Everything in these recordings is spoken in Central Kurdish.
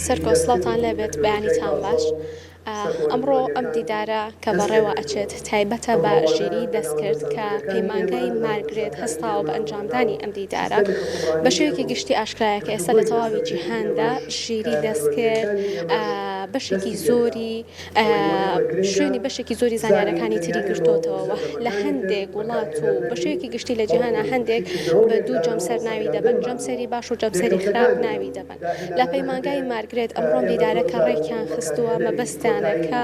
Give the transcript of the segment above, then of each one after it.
سەرکۆ سڵاوتان لێبێت بەیانیتان باش. ئەمڕۆ ئەم دیدارە کە بەڕێوە ئەچێت تایبەتە بە ژیریی دەستکرد کە پەیمانگای مارگرێت هەستاوە بە ئەنجامدانی ئەم دیدارە. بە شێوەیەکی گشتی ئاشکرایە کە ئێستا لە تەواوی جیهاندا ژیریی دەستکرد بەشێکی زۆری شوێنی بەشێکی زۆری زانیارەکانی تری گرتۆتەوە و لە هەندێک وڵات و بە شێوەیەکی گشتی لە جیهانا هەندێک بە دوو جەمسەر ناوی دەبەن، جەمسەری باش و جەمسەری خراپ ناوی دەبەن. لە پەیمانگای مارگرێت ئەمڕۆم دیدارە کە ڕێکیان خستووە مەبەستیانە کە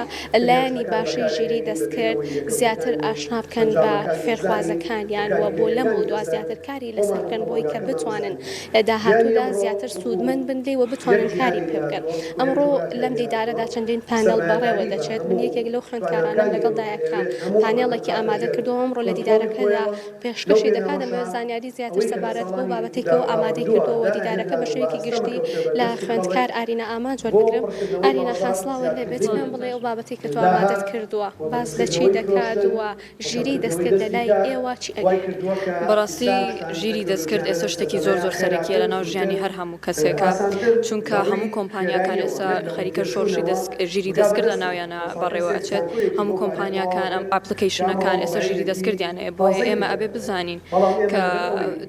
لایەنی باشەی ژیری دەستکرد زیاتر ئاشنا بکەن بە فێرخوازەکانیان و بۆ لەمەودوا زیاتر کاری لەسەر بکەن بۆی کە بتوانن لە داهاتوودا زیاتر سوودمەند بن لێی و بتوانن کاری پێ بکەن. ئەمڕۆ لەم دیدارەدا چەندین پانێڵ بەڕێوە دەچێت، من یەکێک لەو خوێندکارانەم لەگەڵدایە کە پانێڵێکی ئامادە کردووە و ئەمڕۆ لە دیدارەکەدا پێشکەشی دەکات، دەمەوێت زانیاری زیاتر سەبارەت بەو بابەتەی کە ئەو ئامادەی کردووە و دیدارەکە بە شێوەیەکی گشتی لە خوێندکار ئارینا ئامانج وەربگرم. ئارینا خان سڵاوت لێبێت، پێم بڵێ ئەو بابەتەی کە تۆ ئامادەت کردووە باس لە چی دەکات و ژیریی دەستکرد لە لای ئێوە چی ئەگەیەنێت؟ بەڕاستی ژیری دەستکرد ئێستا شتێکی زۆر زۆر سەرەکیە لەناو ژیانی هەر هەموو کەسێکا چونکە هەموو کۆمپانیاکان ئێستا خەریکە شۆڕشی دەست ژیری دەستکرد لە ناویانە بەڕێوە ئەچێت هەموو کۆمپانیاکان ئەم application ەکان ئێستا ژیری دەستکردیان هەیە بۆیە ئێمە ئەبێ بزانین کە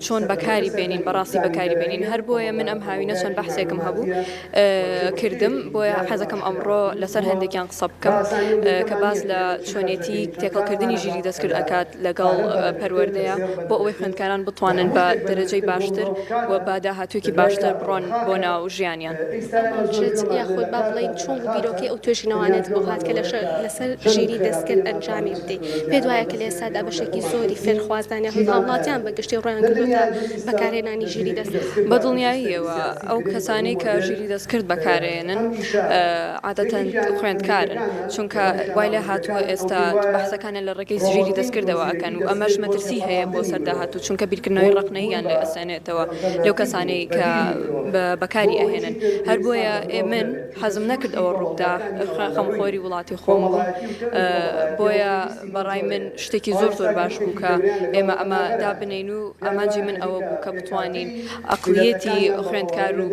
چۆن بەکاری بێنین بەڕاستی بەکاری بێنین هەر بۆیە من ئەم هاوینە چەند بەحسێکم هەبوو کردم بۆیە حەزەکەم ئەمڕۆ لەسەر هەندێکیان قسە بکەم کە باس لە چۆنێتی تێکەڵکردنی ژیری دەستکرد ئەکات لەگەڵ پەروەردەیە بۆ ئەوەی خوێندکاران بتوانن بە دەرەجەی باشتر و بە داهاتوویەکی باشتر بڕۆن بۆ ناو ژیانیان. ئامانجت یاخود با بڵێین چۆن بوو بیرۆکەی ئەو توێژینەوانەت بۆ هات کە لەسەر ژیری دەستکرد ئەنجامی بدەی؟ پێت وایە کە لە ئێستادا بەشێکی زۆری فێرخوازان یاخود هاوڵاتیان بە گشتی ڕوویان کردووەتە بەکارهێنانی ژیری دەستکرد؟ بە دڵنیاییەوە ئەو کەسانەی کە ژیری دەستکرد بەکارئەیەنن عادەتەن خوێندکارن چونکە وای لێ هاتووە ئێستا بەحسەکانیان لە ڕێگەی ژیری دەستکردەوە ئەکەن و ئەمەش مەترسی هەیە بۆ سەر داهاتوو چونکە بیرکردنەوەی ڕەخنەییان لێ ئەسێنێتەوە لەو کەسانەی کە بەکاری ئەهێنن هەر بۆیە من حەزم نەکرد ئەوە ڕووبدا خەمخۆری وڵاتی خۆم بووم بۆیە بەڕای من شتێکی زۆر زۆر باش بوو کە ئێمە ئەمە دابنێین و ئامانجی من ئەوە بوو کە بتوانین ئەقڵیەتی خوێندکار و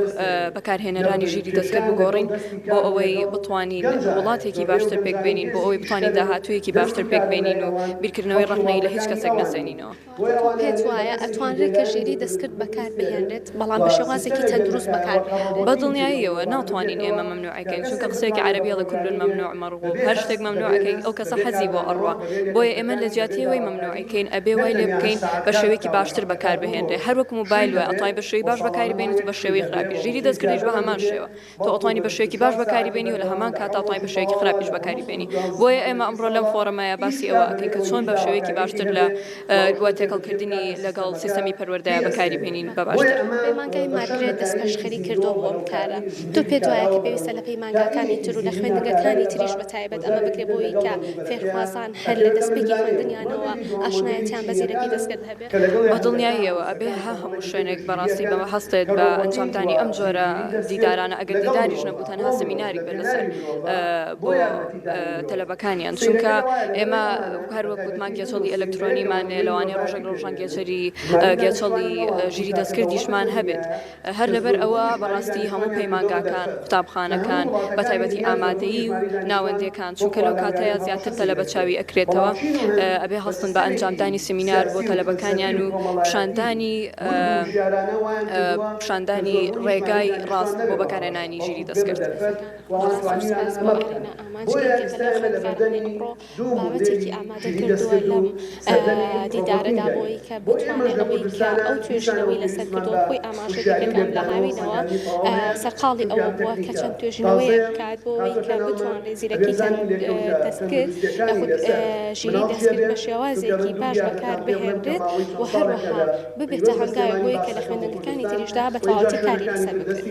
بەکارهێنەرانی ژیری دەستکرد بگۆڕین بۆ ئەوەی بتوانین وڵاتێکی باشتر پێک بێنین بۆ ئەوەی بتوانین داهاتوویەکی باشتر پێک بێنین و بیرکردنەوەی ڕەخنەیی لە هیچ کەسێک نەسێنینەوە. تۆ پێت وایە ئەتوانرێت کە ژیری دەستکرد بەکار بهێنرێت بەڵام بە شێوازێکی تەندروست بەکار بهێنرێت؟ بە دڵنیاییەوە ناتوانین ئێمە مەمنوعی کەین چونکە قسەیەکی عەرەبی ئەڵێ کل ممنوع مرغوب هەر شتێک مەمنوع ئەکەی ئەو کەسە حەزی بۆ ئەڕوا بۆیە ئێمە لە جیاتی ئەوەی مەمنوعی کەین ئەبێ وای لێ بکەین بە شێوەیەکی باشتر بەکار بهێنرێ هەر وەک مۆبایل وایە ئەتوانی بە شێوەی باش بەکاری بێنیت و بە شێوەی خراپیش ژیری دەستکردیش بە هەمان شێوە تۆ ئەتوانی بە شێوەیەکی باش بەکاری بێنی و لە هەمان کاتا ئەتوانی بە شێوەیەکی خراپیش بەکاری بێنی بۆیە ئێمە ئەمڕۆ لەم فۆرەمەیە باسی ئەوە ئەکەین کە چۆن بە شێوەیەکی باشتر لە وە تێکەڵکردنی لەگەڵ سیستەمی پەروەردەیا بەکاری بێنین بە باشتر. پەیمانگای مارگرێت دەستپێشخەری کردووە بۆ ئەم کارە. تۆ پێت وایە کە پێویستە لە پەیمانگاکانی تر و لە خوێندنگەکانی تریش بە تایبەت ئەمە بکرێت بۆ ئەوەی کە فێرخوازان هەر لە دەستپێکی خوێندنیانەوە ئاشنایەتیان بە زیرەکی دەستکرد هەبێت؟ بە دڵنیاییەوە ئەبێ هە هەموو شوێنێک بەڕاستی بەمە هەستێت بە ئەنجامدانی ئەم جۆرە دیدارانە ئەگەر دیداریش نەبوو تەنها سمیناریک بێت لەسەر بۆ تەلەبەکانیان چونکە ئێمە هەر وەک وتمان گێچەڵی ئەلکترۆنیمان هەیە لەوانەیە ڕۆژێک لە ڕۆژان گێچەری گێچەڵی ژیری دەستکردیشمان هەبێت هەر لەبەر ئەوە بەڕاستی هەموو پەیمانگاکان، قوتابخانەکان، بەتایبەتی ئامادەیی و ناوەندیەکان، چونکە لەو کاتەیا زیاتر تەلەبە چاوی ئەکرێتەوە، ئەبێ هەڵسن بە ئەنجامدانی سمینار بۆ تەلەبەکانیان و پیشاندانی پیشاندانی ڕێگای ڕاست بۆ بەکارهێنانی ژیری دەستکرد. زۆر سوپاس بۆ ئارینا ئامانج کە یەکێکە لەو خوێندکارانەی ئەمڕۆ بابەتێکی ئامادە کردووە لەم دیدارەدا بۆی کە بتوانێت ئەوەی کە ئەو توێژینەوەی لەسەر کردووە خۆی ئاماژەی پێ کرد لە هاوینەوە سەرقاڵی ئەوە بووە کە چەند توێژینەوەیەک بکات بۆ ئەوەی کە بتوانرێت زیرەکی دەستکرد یاخود ژیری دەستکرد بە شێوازێکی باش بەکار بهێنرێت و هەروەها ببێتە هەنگاوێک بۆی کە لە خوێندنگەکانی تریشدا بە تەواوەتی کاری لەسەر بکرێت.